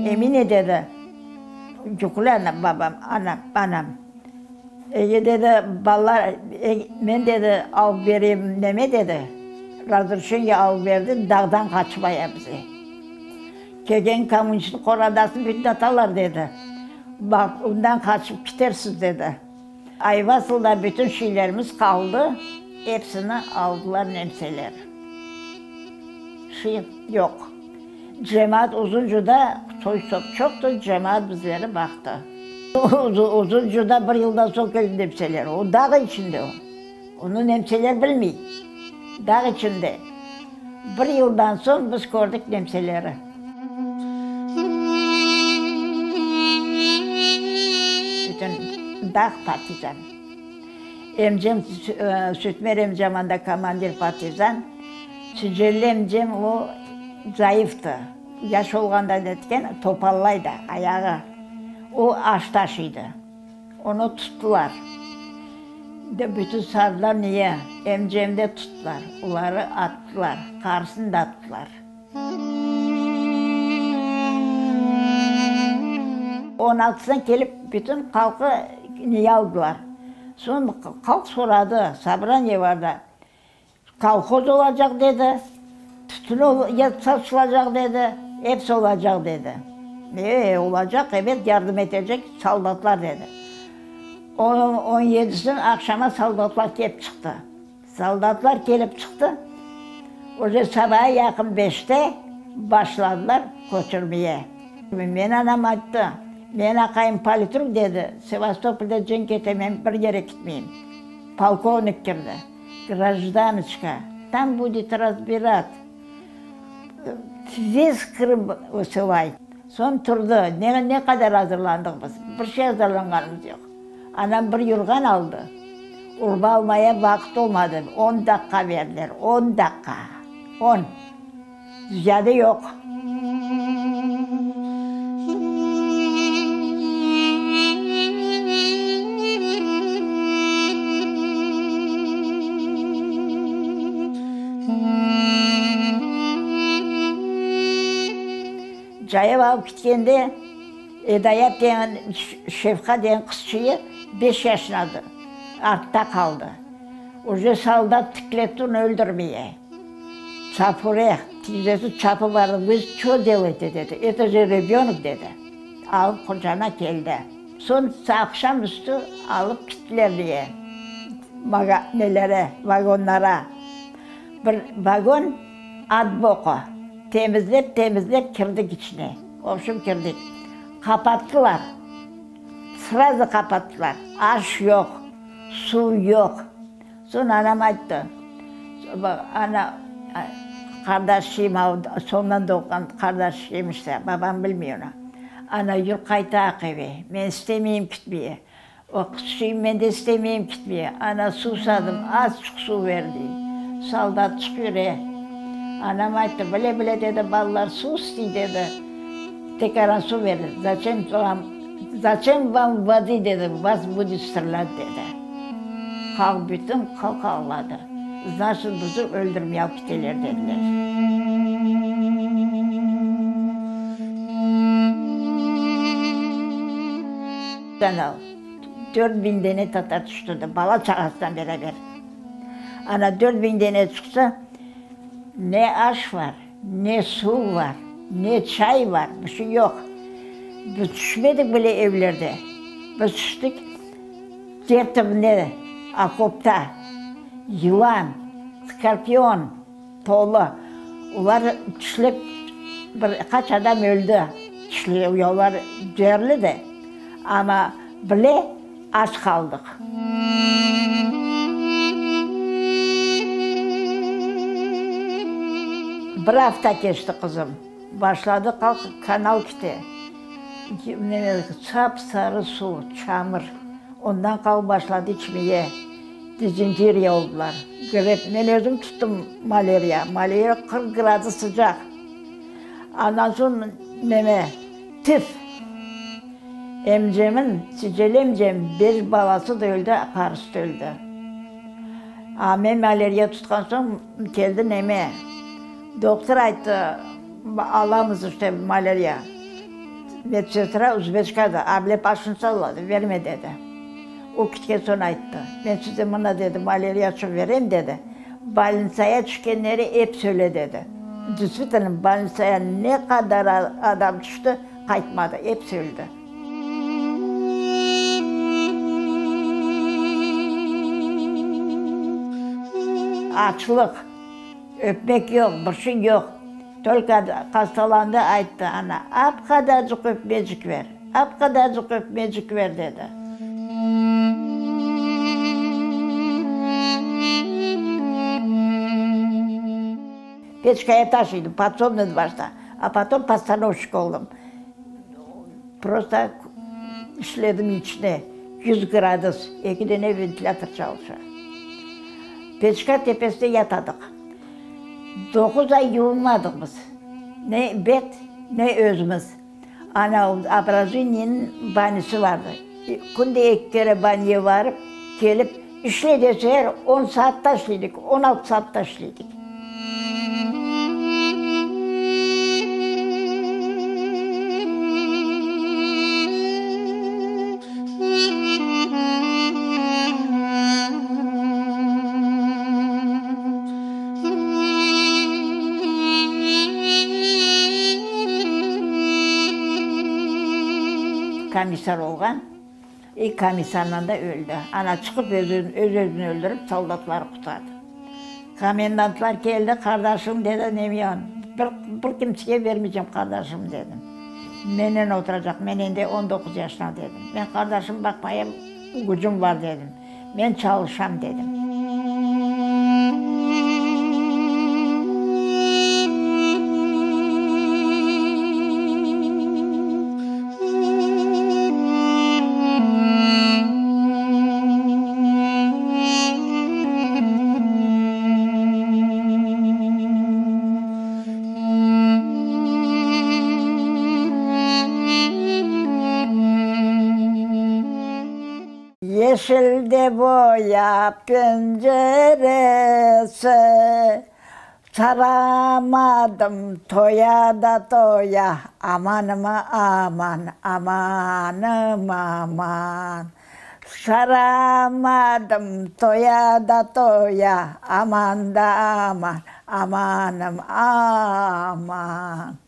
Emine dedi, yuqlay anam, babam, anam, anam. Ege dedi, balalar, men dedi, alıp bereyim neme dedi, razrışeniye alıp berdi, dağdan qaçmaya bize. Kelgen kommunistniñ qorantasını bütün atalar dedi. Baq, ondan qaçıp kitersiz dedi. Ayvasılda bütün şeylerimiz qaldı, epsini aldılar nemseler. Şey yoq. Cemaat Uzuncuda soy-sop çoqtı, cemaat bizleri baqtı. Uzuncuda bir yıldan soñ keldi nemseler. O dağ içinde o. Onı nemseler bilmey. Dağ içinde. Bir yıldan soñ biz kördik nemseleri. Bütün dağ partizan. Emcem, Sütmer emcem anda komandir partizan. Sücelli emcem o zayıftı. Yaş olğanda netken, topallaydı ayağı. O aş taşıydı. Onı tuttılar. De bütün sardılar niye? Emcem de tuttılar. Oları attılar. Qarısını da attılar. On altısına kelip bütün halqı neye aldılar. Soñ halq soradı, sobraniye bardı. Kolhoz olacaq dedi, tütün saçılacaq dedi, episi olacaq dedi. E, olacaq, ebet, yardım etecek soldatlar dedi. On yedisiniñ aqşama soldatlar kelip çıqtı. Soldatlar kelip çıqtı, uje sabağa yaqın beşte başladılar köçürmeye. Meni anam ayttı, meni aqayım politruk dedi, Sevastopolde cenk ete, men bir yere kitmeyim. Polkovnik kirdi. Grajdanıçka, tam budet razbirat, ves Krım vısılay. Soñ turdı, ne, ne qadar azırlandıq biz, bir şey azırlanğanımız yoq. Anam bir yurğan aldı, urba almaya vaqıt olmadı, on daqqa berdiler, on daqqa, on, ziyade yoq. Cayav alıp ketkende, Edayat degen, Şevqa degen qızçıyı beş yaşındadı, artta qaldı. Uje soldat tikletti onı öldürmeye. Çapure, tizesi çapıp bardı, vı ço delayte dedi, eto je rebönok dedi. Alıp qucağına keldi. Soñ aqşam üstü alıp kittiler diye, nelere, vagonlara. Bir vagon at boqu. Temizlep, temizlep kirdik içine. Vobşem kirdik. Qapattılar. Srazu qapattılar. Aş yoq, suv yoq. Soñ anam ayttı, ana, qardaşım, soñdan doğğan qardaşım işte, babam bilmey onı. Ana, yür qaytayıq eve, men istemeyim kitmeye. O qızçıyım, men de istemeyim kitmeye. Ana, susadım, azçıq suv ber, dey. Soldatçıq yüre. Anam ayttı, bile-bile, dedi, balalar suv istey, dedi. Tekaran suv berdi. Zaçem vam, zaçem vam vody, dedi, vas budet strelât, dedi. Halq, bütün halq ağladı. Znaçit, bizi öldürmeye alıp kiteler, dediler. Kanal, 4000 dene tatar tüştü, bala-çağasınen beraber. Ana, 4000 dene çıqsa, ne aş var, ne suv var, ne çay var, bir şey yoq. Biz tüşmedik bile evlerde. Biz tüştik yer tübünde, okopta. Yılan, skorpion tolu. Olar tişlep bir qaç adam öldi. Tişle, olar zeerli de. Amma bile aç qaldıq. Bir afta keçti, qızım. Başladı qalq kanal kite. Sap-sarı suv, çamur. Ondan halq başladı içmege. Dizenteriya oldılar. Grip. Men özüm tuttım maleriya. Maleriya 40 gradus sıcaq. Andan soñ neme, tif. Emcemin, Sicel emcem, beş balası da öldi, qarısı da öldi. A men maleriya tutqan soñ keldi neme, doqtor ayttı, alamız işte maleriya. Medsestra uzbekça da, able başını salladı, verme dedi. O ketken soñ ayttı, men size mına dedi, maleriya içün verem dedi, bolnitsaya tüşkenleri episi öle dedi. Действительно, bolnitsaya ne qadar adam tüşti, qaytmadı, episi öldi. Açlıq, ötmek yoq, bir şey yoq. Tolko hastalandı, ayttı, ana, ap qadarcıq ötmecik ver, ap qadarcıq ötmecik ver, dedi. Peçkaya taşıydım, podsobnıy başta, a potom poстановщик oldım. Prosto işledim içine, 100 gradus, eki dene ventilâtor çalışa. Peçka tepesinde yatadıq. 9 ay yuvunmadıq biz. Ne bet, ne özümiz. Ana, obrazınnıñ banisi vardı. Künde eki kere baniye varıp, kelip, işle deseler, 10 saat da işleydik, 16 saat da işleydik. Komissar olğan, i komissarla da öldi. Ana çıqıp öz-özüni öldürip, soldatları qurtardı. Komendantlar keldi, qardaşım dedi, Nemiyan, bir, bir kimsege bermeycem qardaşım dedim. Menen oturacaq, men endi 19 yaşına dedim. Men qardaşım baqmaya gücüm bar dedim. Men çalışam dedim. Yeşilde boya penceresi, Saramadım toya da toya, Amanım aman, amanım aman. Saramadım toya da toya, Aman da aman, amanım aman.